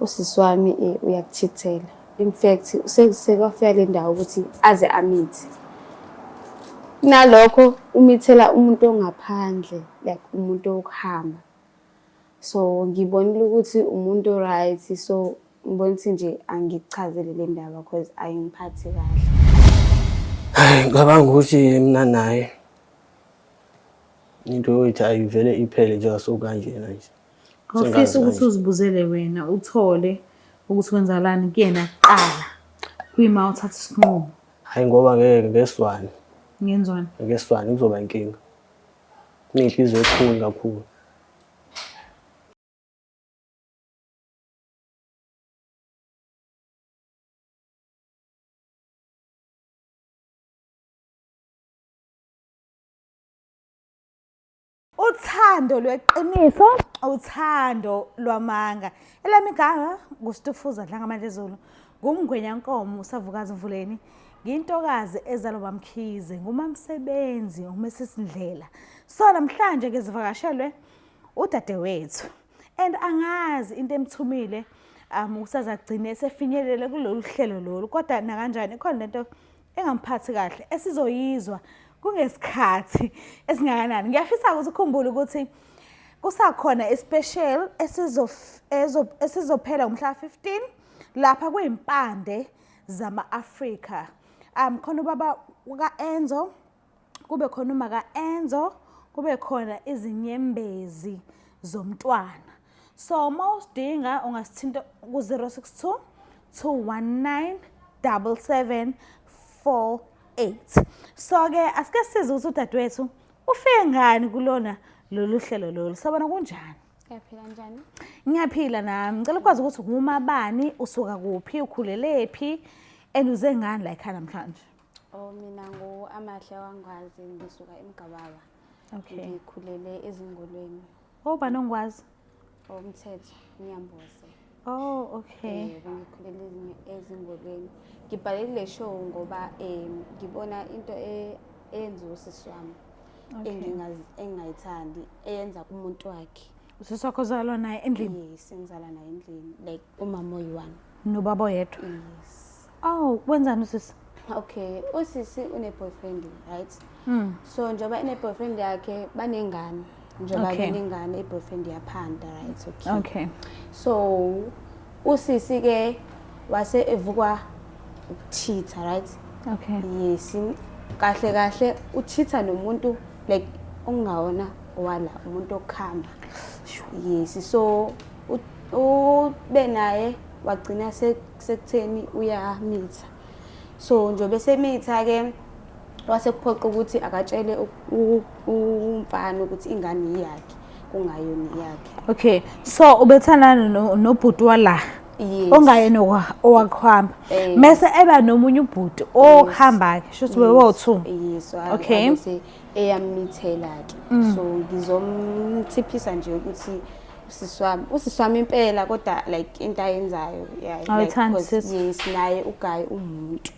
Usisi wami uyakuchithela. In fact, sekwafika le ndawo ukuthi aze amithe. Kunalokho umithela umuntu ongaphandle, like umuntu wokuhamba. So ngibonile ukuthi umuntu o-right, so ngibona ukuthi nje angikuchazele le ndaba cause ayingiphathi kahle. Hayi, ngicabanga ukuthi mina naye into yokuthi ayivele iphele njengasokanjena nje. Ngifisa ukuthi uzibuzele wena uthole ukuthi kwenzakalani kuyena kuqala kuyima uthatha isinqumo. Hayi ngoba ngeke ngeswane. Ngenzani? Ngeswane kuzoba inkinga. Inenhliziyo ebuhlungu kakhulu. Uthando lweqiniso, uthando lwamanga. Elami igama nguStufuza Dlangamandla Zulu. Ngumngwenyankomo usavukazi Mvuleni. Ngiyintokazi ezalwa bamkhize, ngumamsebenzi, uMrs Ndlela. So namhlanje ke sivakashelwe udadewethu. And angazi into emthumile ukuthi azagcine esefinyelele kulolu hlelo lolu kodwa nakanjani ikhona lento engamphathi kahle esizoyizwa kungesikhathi esingakanani. Ngiyafisa ukuthi ukhumbule ukuthi kusakhona i-special esizophela ngomhla 15 lapha kwimpande zama-Afrika. Khona ubaba ka-Enzo, kube khona uma ka-Enzo, kube khona izinyembezi zomntwana. So uma usidinga ungasithinta ku-062 219 7748. So ke asike size ukuthi udadewethu ufike ngani kulona lolu hlelo lolu. Sabona kunjani? Ngiyaphila njani? Ngiyaphila nami. Ngicela ukwazi ukuthi ngumabani, usuka kuphi, ukhulelephi and uze ngani la ekhaya namhlanje? Oh mina ngu Amahle wangwazi ngisuka eMgababa. Okay. Ngikhulele ezingolweni. Oh bani ongwazi? Umthetho Nyambose. Oh okay. Yebo ngikhulele ezingolweni. Ngibhale kule show ngoba ngibona into eyenziwa usisi wami. Engingayithandi eyenza kumuntu wakhe. Usisi wakho ozalwa naye endlini? Yes, engizalwa naye endlini. Like umama oyi-one. Nobaba oyedwa? Yes. Oh, wenzani usisi? Okay, usisi une-boyfriend, right? So njengoba ine-boyfriend yakhe banengane. Njengoba benengane i-boyfriend yaphanda, right? Okay. Okay. So usisi ke wase evukwa ukuchitha, right? Okay. Yes. Kahle kahle uchitha nomuntu like ongawona wala umuntu okuhamba. Yes. So ube naye wagcina sekutheni uyamitha. So njengoba esemitha ke wase kuphoqa ukuthi akatshele umfana ukuthi ingane iyakhe kungayona iyakhe. Okay. So ubethandana nobhuti wala. Yes. Ongayena owakuhamba. Mese eba nomunye ubhuti okuhamba ke, shuthi bebo two. Yes. Okay. Bese eyamithela ke. So ngizomthiphisa nje ukuthi usisi wami impela kodwa like into ayenzayo yeah, like, Awuyithandi cause sis? yes naye ugayi umuntu.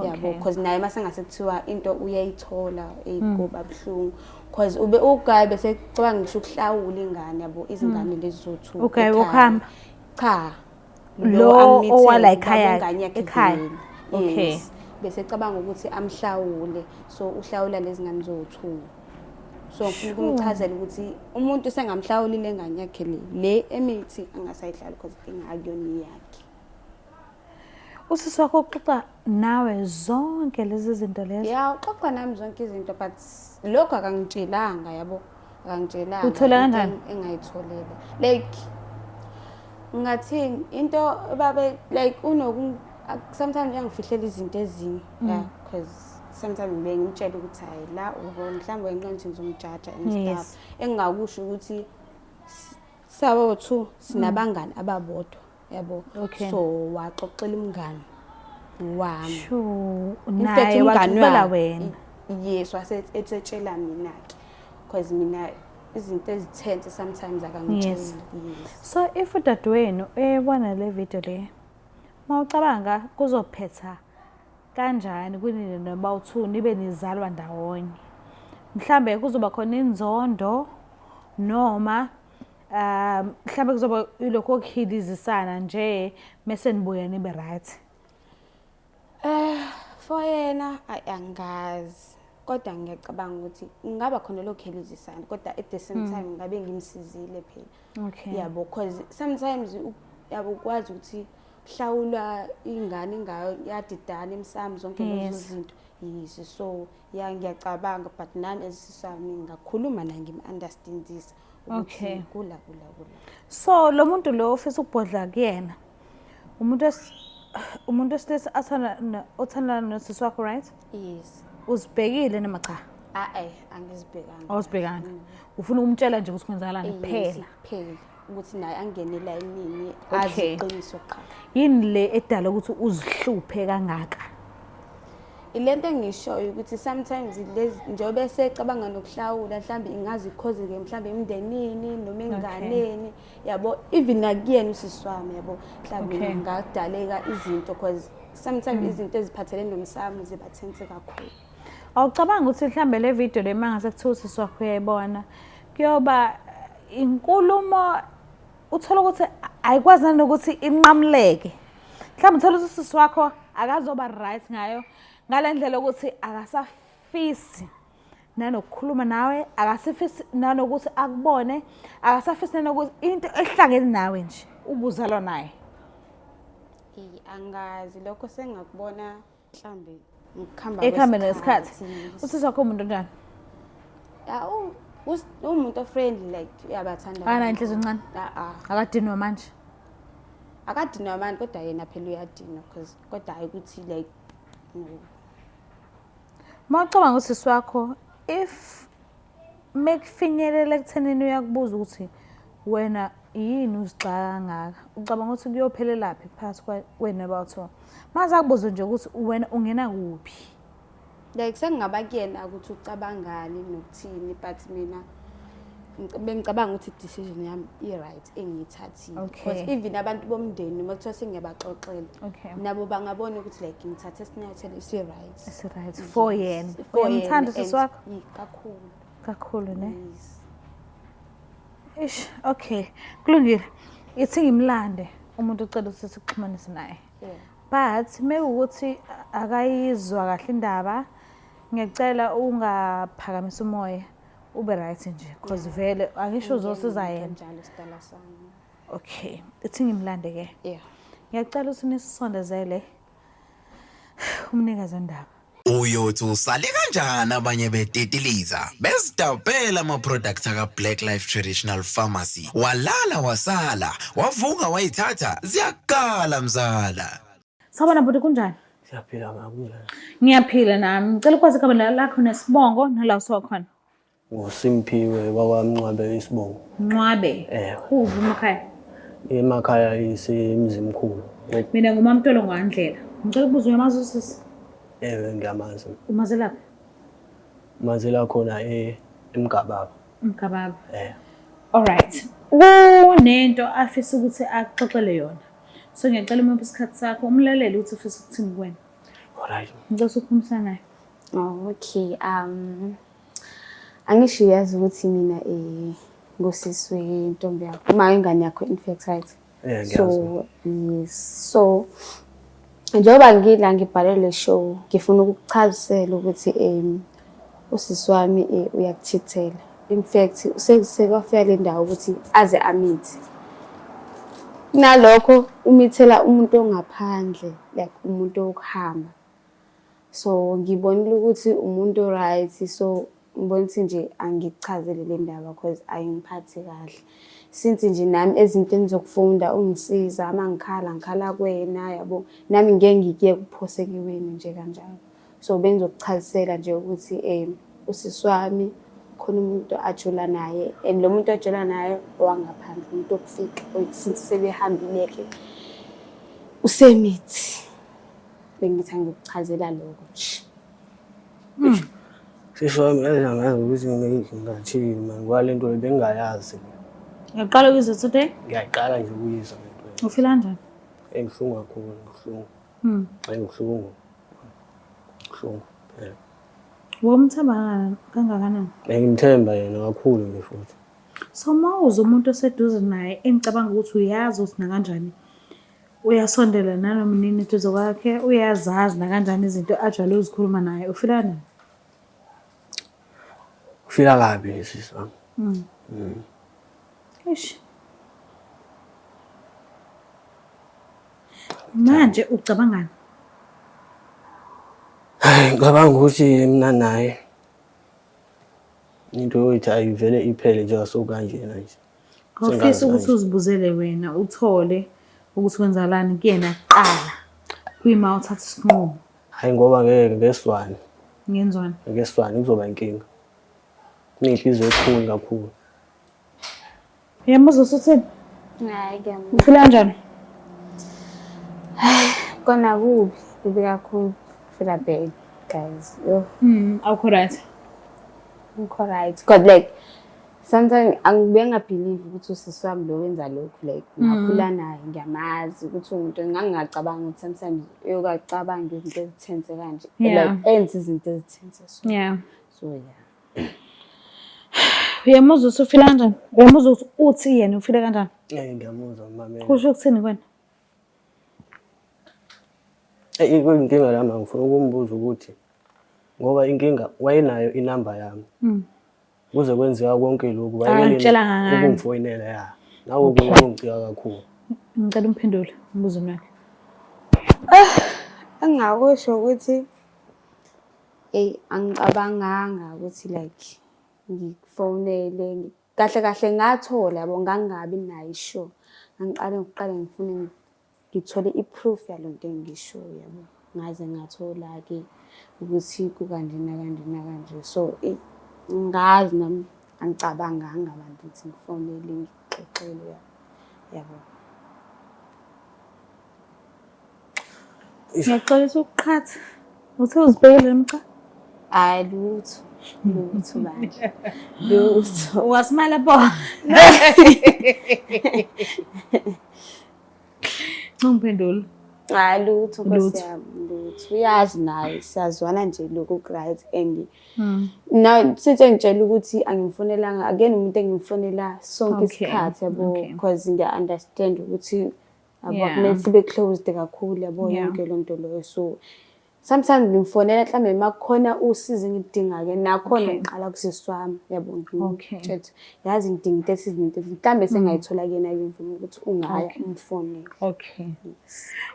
Yabo, cause naye mase ngase kuthiwa into uyayithola ekuba buhlungu cause ube ugayi bese kucabanga ngisho ukuhlawula ingane yabo, izingane lezi zo-two Ugayi ekhaya. wokuhamba? Cha. Lo amithele, owala ubaba ekhaya, wengane yakhe ekhaya. vele. Okay. Yes. Bese ecabanga ukuthi amhlawule, so uhlawula lezi ngane zo-two. So ngifuna ukumchazela ukuthi umuntu sengamhlawulile ingane yakhe le emithi angasayihlali cause ingakuyona iyakhe. Usisi wakho uxoxa nawe zonke lezi zinto lezo? Yeah, uxoxa nami zonke izinto but lokho akangitshelanga yabo. Akangitshelanga. Uthole into kanjani? Engayitholela. Like ngathini into babe like unoku sometimes uyangifihlela izinto ezinye. Yeah, because sometimes ngibe ngimtshela ukuthi hayi la ubo mhlawumbe ngenxa nje ngizomjaja and stuff. Engingakusho ukuthi sabo two sinabangani ababodwa yabo. Okay. So waxoxela umngani wami. Sure. In fact, Naye umngani waxoxela wakhe, wena. Yes, wase etshela mina ke. Because mina izinto ezithense sometimes akangitsheli. Yes. Yes. So if udadewenu ebona le video le, mawucabanga kuzophetha kanjani kunini noma u-two nibe nizalwa ndawonye? Mhlambe kuzoba khona inzondo noma Mhlawumbe kuzoba ilokho okuhilizisana nje mese nibuya nibe right. For yena ayi angazi kodwa ngiyacabanga ukuthi ngingaba khona lokho helizisana kodwa at the same time ngabe ngimsizile phela. Yabo, cause sometimes yabo ukwazi ukuthi hlawulwa ingane ngayo yadidana emsamo zonke lezo zinto. Yes, so ya ngiyacabanga but nami esisami ngakhuluma naye ngim-understandisa ukuthi kula kula kula. So lo muntu lo ofisa ukubhodla kuyena umuntu wesilisa athanda othandana nosisi wakho, right? Yes. Uzibhekile noma cha? A-e, angizibhekanga. Awuzibhekanga. Ufuna ukumtshela nje ukuthi kwenzakalani Yes, kuphela. Kuphela ukuthi naye angene elayinini azi iqiniso qha. Yini le edala ukuthi uzihluphe kangaka? Ilento engishoyo ukuthi sometimes lezi njengoba esecabanga nokuhlawula mhlambe ingaze ikhozeke mhlambe emndenini noma enganeni yabo, even nakuyena usisi wami yabo, mhlambe ngadaleka izinto cause sometimes izinto eziphathelene nomsamo ziba tense kakhulu. Awucabanga ukuthi mhlambe le video le mangase kuthiwa usisi wakho uyayibona kuyoba inkulumo uthola ukuthi ayikwazi nanokuthi inqamuleke. Mhlawumbe uthola ukuthi usisi wakho akazoba right ngayo ngale ndlela ukuthi akasafisi nanokukhuluma nawe, akasafisi nanokuthi akubone, akasafisi nanokuthi into ehlangene nawe nje ubuzalwa naye. Angazi lokho sengakubona mhlambe ngikuhamba Ekuhambeni kwesikhathi. kwesikhathi. Usisi wakho umuntu onjani? Ya, umuntu friendly, like uyabathanda. Akanayo inhliziyo encane? A-a. Akadinwa manje? Akadinwa manje kodwa yena phela uyadinwa cause kodwa hayi ukuthi like no. Uma ucabanga usisi wakho if mekufinyelela ekuthenini uyakubuza ukuthi wena yini uzixaka kangaka, ucabanga ukuthi kuyophelelaphi phakathi kwenu abawu-two? Mase akubuze nje ukuthi wena ungena kuphi? Like sengingaba kuyena ukuthi ucabangani nokuthini, but mina bengicabanga ukuthi i-decision yami i-right engiyithathile. Because even abantu bomndeni noma kuthiwa sengiyabaxoxela, nabo bangabona ukuthi like ngithathe isinyathelo esi-right. Esi-right for yena. For yena Uyamthanda usisi and wakho? Kakhulu. Kakhulu ne? Yes. Ish, okay. Kulungile. Ithi ngimlande umuntu ucela ukuthi sikuxhumanise naye. But mewukuthi akayizwa kahle indaba, ngiyacela ungaphakamisa umoya, ube right nje because vele angisho uzosiza yena. Njalo sidala sami. Okay, ithi ngimlande ke. Ngiyacela ukuthi nisisondezele umnikazi wendaba. Uyothi usale kanjani abanye betitiliza bezidabhela ama-products aka-Black Life Traditional Pharmacy, walala wasala wavuka wayithatha ziyakala mzala. Sawubona bhuti, kunjani? Siyaphila ma, kunjani? Ngiyaphila nami. Ngicela ukwazi igama lakho nesibongo nala usuka khona. NguSimphiwe wakwaMncwabe isibongo. Mncwabe. Ewe. Kuphi emakhaya? Emakhaya isemzimkhulu. Mina nguMamtolo ngwandlela. Ngicela ukubuza, uyamazi usisi? Ewe, ngiyamazi. Umazelaphi? Umazela khona eMgababa. Mgababa. Eh. Alright. Kunento afisa ukuthi akuxoxele yona. So ngiyacela umuphe isikhathi sakho umlalele ukuthi ufisa ukuthini kuwena. Alright. Ngicela ukukhulumisana naye. Oh, okay. Angisho uyazi ukuthi mina ngosisi wentombi yakho. Uma ingane yakho in fact, right? Ngiyazi. So, yes. So njengoba ngila ngibhale le show, ngifuna ukukuchazisela ukuthi usisi wami uyakuchithela. In fact, sekwafika le ndawo ukuthi aze amithe. Kunalokho umithela umuntu ongaphandle, like umuntu wokuhamba. So ngibonile ukuthi umuntu right, so ngibona ukuthi nje angikuchazele le ndaba because ayingiphathi kahle. Since nje nami ezintweni zokufunda ungisiza, uma ngikhala ngikhala kuwena yabo, nami ngeke ngikuye kuphose kiweni nje kanjalo. So bengizokuchazisela nje ukuthi usisi wami khona umuntu ajula naye, and lo muntu ajula naye owangaphandle, umuntu wokufika, since sebehambile-ke usemithi. Bengithi angikuchazela lokho nje. Sisi wami yazi angazi ukuthi ngingathini mani kwale nto bengingayazi. Ngiyaqala ukuyizwa today? Ngiyaqala nje ukuyizwa le nto. Ufila kanjani? Ngibuhlungu kakhulu, ngibuhlungu. Ngibuhlungu. Ngibuhlungu phela. Womthemba kangakanani? Ngimthemba yena kakhulu nje futhi. So uma uzwa umuntu oseduze naye engicabanga ukuthi uyazi ukuthi nakanjani uyasondela nanoma nini eduze kwakhe, uyazazi nakanjani izinto ajwayele ukuzikhuluma naye, ufila kanjani? Ufila kabi nje sisi wami. Eish. Manje ucabangani? Hayi, ngicabanga ukuthi mina naye into yokuthi ayivele iphele njengasokanjena nje. Awufisi Sengazi ukuthi kanje. uzibuzele wena uthole ukuthi kwenzakalani kuyena kuqala kuyima uthatha isinqumo. Hayi ngoba ngeke ngeswane, Ngenzwani? ngeswane kuzoba inkinga. Inenhliziyo ebuhlungu kakhulu. Uyamuzwa usuthini? Hayi ngiyamuzwa. Ufila kanjani? Kona kubi, kubi kakhulu. Feel bad, guys. Yo, Awukho right. ngikho right. Cause like sometimes angibe ngabelieve ukuthi usisi wami lo wenza lokhu, like ngakhula naye, ngiyamazi ukuthi umuntu ngangingacabanga ukuthi sometimes uyokacabanga izinto ezithense kanje. Like enze izinto ezithense so. So yeah. Uyamuzwa ukuthi ufila kanjani? Uyamuzwa ukuthi uthi yena ufila kanjani? Eh, ngiyamuzwa mamela. Kusho ukuthini kuwena? Eh, kuyinkinga lami, ngifuna ukumbuza ukuthi ngoba inkinga wayenayo inamba yami. Kuze kwenzeka konke lokhu Akangitshelanga ngani. ukungifonela ya. Nawe kungicika kakhulu. Ngicela umphendule umbuzweni wakhe. Engingakusho ukuthi eyi angicabanganga ukuthi like ngikufonele kahle kahle, ngathola yabo, ngangingabi nayo isure. Ngangiqale ngokuqale ngifune ngithole i-proof yalo nto engishoyo yabo. Ngaze ngathola-ke ukuthi kukanje nakanje nakanje. So ngazi nami angicabanganga abantu ukuthi ngifonele ngikuxoxele yabo. Ngiyaxolisa ukuqhatha. Uthe uzibhekele mca? Hayi lutho, lutho bandla. Lutho. Wasimala bo. Ungiphendule. Hayi lutho nkosi Lutho. yami, lutho. Uyazi naye siyazwana nje lokhu ku-right and na since engitshela ukuthi angimfonelanga, akuyena umuntu engimfonela sonke isikhathi yabo, because ngiya-understand ukuthi yabo kumele sibe closed kakhulu yabo, yonke loo nto leyo. So sometimes ngimfonela mhlawumbe uma kukhona usizo engiludinga-ke, nakhona ngiqala kusisi wami yabo, ngimtshele yazi ngidinga into ethize nento ethize, mhlawumbe sengayithola kuyena-ke imvume ukuthi ungaya umfonele. Okay.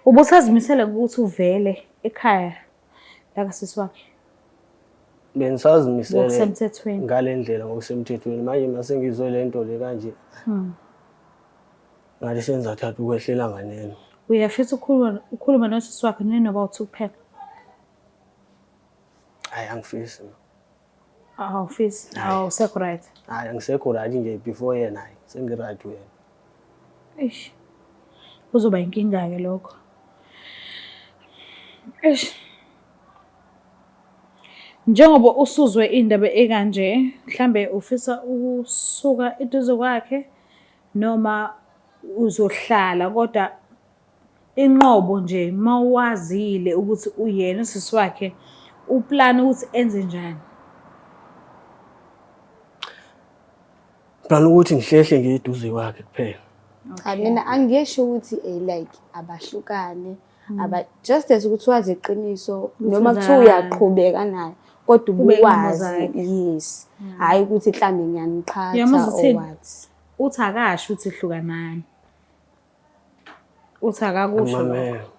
Ubusazimisele ukuthi uvele ekhaya lakasisi wakhe? Bengisazimisele Ngokusemthethweni. ngale ndlela ngokusemthethweni. Manje mase ngizwe le nto le kanje, ngathi sengizathatha ukwehlela nganeno. Uyafisa ukukhuluma nosisi wakhe ninoba uthi kuphela? Hhayi angifisi. Awufisi? Awusekho right? Hhayi angisekho right nje before yena, hhayi sengi-right uyena. Eish. Kuzoba inkinga-ke lokho. Eish. Njengoba usuzwe indaba ekanje, mhlambe ufisa ukusuka eduze kwakhe noma uzohlala, kodwa inqobo nje mawazile ukuthi uyena usisi wakhe uplan ukuthi enze njani? Plan ukuthi ngihlehle nje eduze kwakhe kuphela. Cha mina angisho ukuthi like abahlukane, aba just as ukuthi wazi iqiniso noma kuthiwa uyaqhubeka naye kodwa ubuwazi, yes. Hayi ukuthi mhlambe ngiyaniqhatha or what. Uthi akasho ukuthi hlukanani. Uthi akakusho lokho.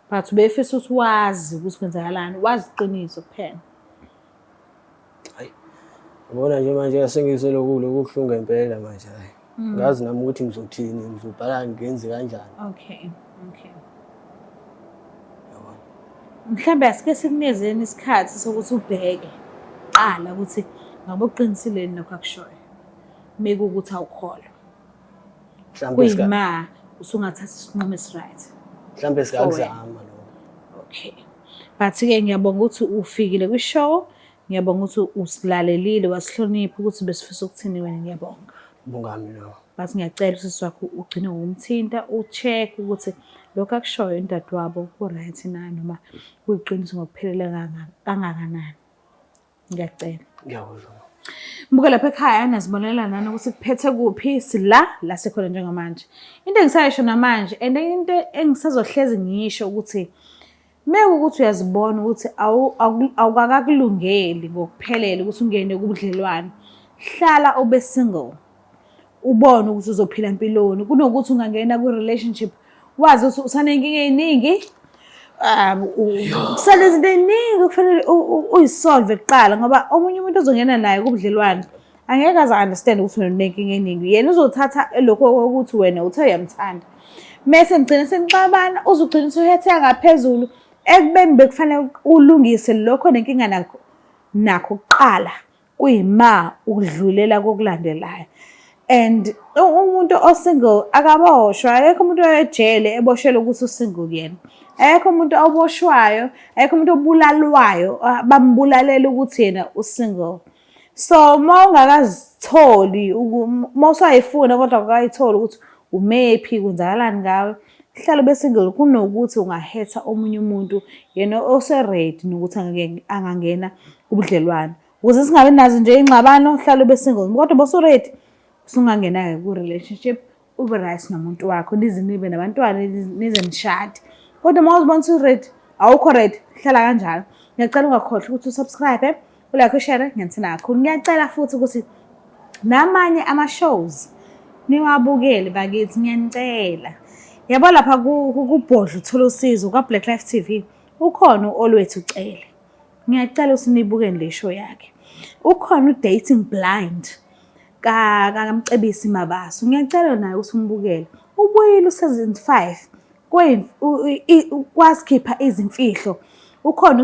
But ubefisa ukuthi wazi ukuthi kwenzakalani, wazi iqiniso kuphela. Hayi. Yabona nje manje sengizwe lokhu kubuhlungu ngempela manje hayi. Ngazi nami ukuthi ngizothini, ngizobhala ngenze kanjani. Okay, okay. Mhlambe asike sikunikezeni isikhathi sokuthi ubheke qala ukuthi ngabe uqinisile yini lokho akushoyo. Mekuwukuthi awukholwa. Kuyima usungathatha isinqumo esi-right. Mhlambe singakuzama lokho. Okay. But-ke ngiyabonga ukuthi ufikile kwi-show. Ngiyabonga ukuthi usilalelile, wasihlonipha ukuthi besifisa ukuthini wena, ngiyabonga. Bonga mina. But ngiyacela usisi wakho ugcine ngokumthinta, u-check ukuthi lokho akushoyo udadewabo ku-right na noma kuyiqiniso ngokuphelele kangakanani. Ngiyacela. Ngiyakuzwa. Mbuke lapha ekhaya niyazibonela nani ukuthi kuphethe kuphi sila la sikhona njengamanje. Into engisayisho namanje and into engisazohlezi ngiyisho ukuthi mekuwukuthi uyazibona ukuthi awukakakulungeli ngokuphelele ukuthi ungene kubudlelwane, hlala ube single. Ubone ukuthi uzophila mpiloni kunokuthi ungangena kwi-relationship wazi ukuthi usaney'nkinga ey'ningi kusele izinto ey'ningi okufanele uyisolve kuqala ngoba omunye umuntu ozongena naye kubudlelwane angeke aze understand ukuthi wena unenkinga eningi. Yena uzothatha lokho ukuthi wena uthe uyamthanda, mese nigcine senixabana, uzugcina usuhetheka ngaphezulu ekubeni bekufanele ulungise lokho nenkinga nakho nakho kuqala kuyima ukudlulela kokulandelayo. And umuntu o-single akaboshwa, akekho umuntu oyejele eboshelwe ukuthi u-single kuyena. Akekho umuntu oboshwayo, akekho umuntu obulalwayo bambulalela ukuthi yena u-single. So uma ungakazitholi, uma usayifuna kodwa awukayitholi ukuthi umephi, kwenzakalani ngawe, hlala ube single kunokuthi ungahetha omunye umuntu yena ose-ready nokuthi angangena kubudlelwane. Ukuze singabi nazo nje iy'ngxabano, hlala ube single. Kodwa uma usu-ready, usungangena-ke ku-relationship, ube right nomuntu wakho, nize nibe nabantwana, nize nishade. Kodwa uma uzibona usu-ready, awukho ready, hlala kanjalo. Ngiyacela ungakhohlwa ukuthi u-subscribe, u-like, u-share, ngiyanithanda kakhulu. Ngiyacela futhi ukuthi namanye ama-shows niwabukele bakithi, ngiyanicela. Yabo lapha kuBhodla uthole usizo kwa-Black Life TV, ukhona u-Olwethu Cele. Ngiyacela ukuthi nibukeni le show yakhe. Ukhona u-Dating Blind kaMcebisi Mabaso. Ngiyacela naye ukuthi umbukele. Ubuyile u-season 5 kwasikhipha izimfihlo. Ukhona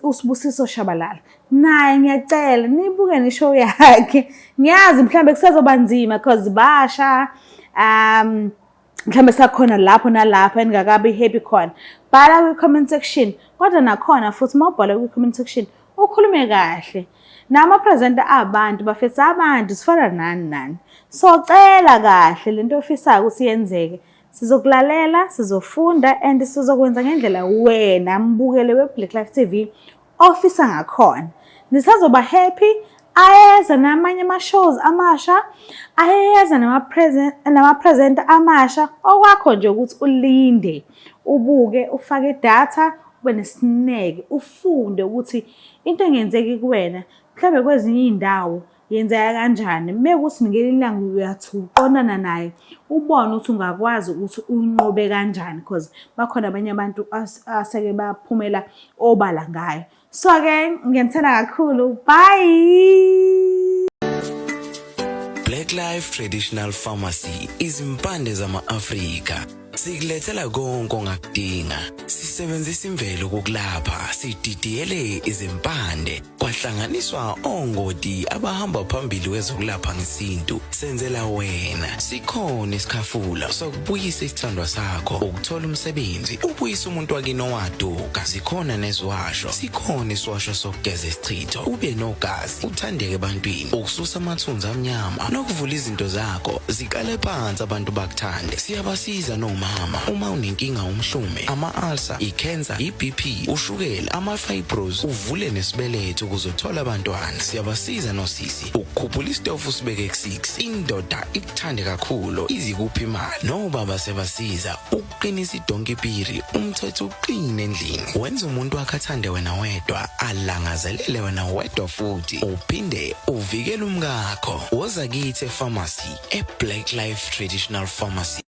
uSibusiso Shabalala. Naye ngiyacela nibuke ne-show yakhe. Ngiyazi mhlambe kusazoba nzima cause basha mhlambe sakhona lapho nalapho eningakabi happy khona. Bhala kwi-comment section, kodwa nakhona futhi uma ubhala kwi-comment section ukhulume kahle. Nama-presenter abantu bafethu, abantu sifana nani nani. So cela kahle lento ofisayo ukuthi yenzeke. Sizokulalela, sizofunda and sizokwenza ngendlela wena mbukele we-Black Life TV ofisa ngakhona. Nisazoba happy. Ayeza namanye ama-shows amasha, ayeza nama-presenter amasha. Okwakho nje ukuthi ulinde, ubuke, ufake idatha, ube nesineke, ufunde ukuthi into engenzeki kuwena mhlawumbe kwezinye iy'ndawo yenzeka kanjani. Mekuthi ngelinye ilanga uyathi uqondana naye, ubone ukuthi ungakwazi ukuthi uyinqobe kanjani, cause bakhona abanye abantu aseke baphumela obala ngayo. So-ke ngiyanithanda kakhulu, bye. Black Life Traditional Pharmacy, izimpande zama-Afrika. Sikulethela konke ongakudinga. Sisebenzisa imvelo kokulapha, sididiyele izimpande, kwahlanganiswa ongoti abahamba phambili kwezokulapha ngesintu. Senzela wena. Sikhona isikhafula sokubuyisa isithandwa sakho, ukuthola umsebenzi, ubuyise umuntu wakini owaduka. Zikhona neziwasho. Sikhona isiwasho sokugeza isichitho, ube nogazi, uthandeke ebantwini, ukususa amathunzi amnyama nokuvula izinto zakho ziqale phansi abantu bakuthande. Siyabasiza nomama uma unenkinga umhlume, ama-ulcer, i-cancer, i-BP, ushukela, ama-fibros, uvule nesibeletho ukuze uthole abantwana. Siyabasiza nosisi ukukhuphula isitofu usibeke ku-6, indoda ikuthande kakhulu izikuphi imali. Nobaba siyabasiza ukuqinisa idonki piri, umthetho uqine endlini, wenza umuntu wakhe athande wena wedwa, alangazelele wena wedwa futhi uphinde uvikele umkakho. Woza kithi e-pharmacy, e-Black Life Traditional Pharmacy.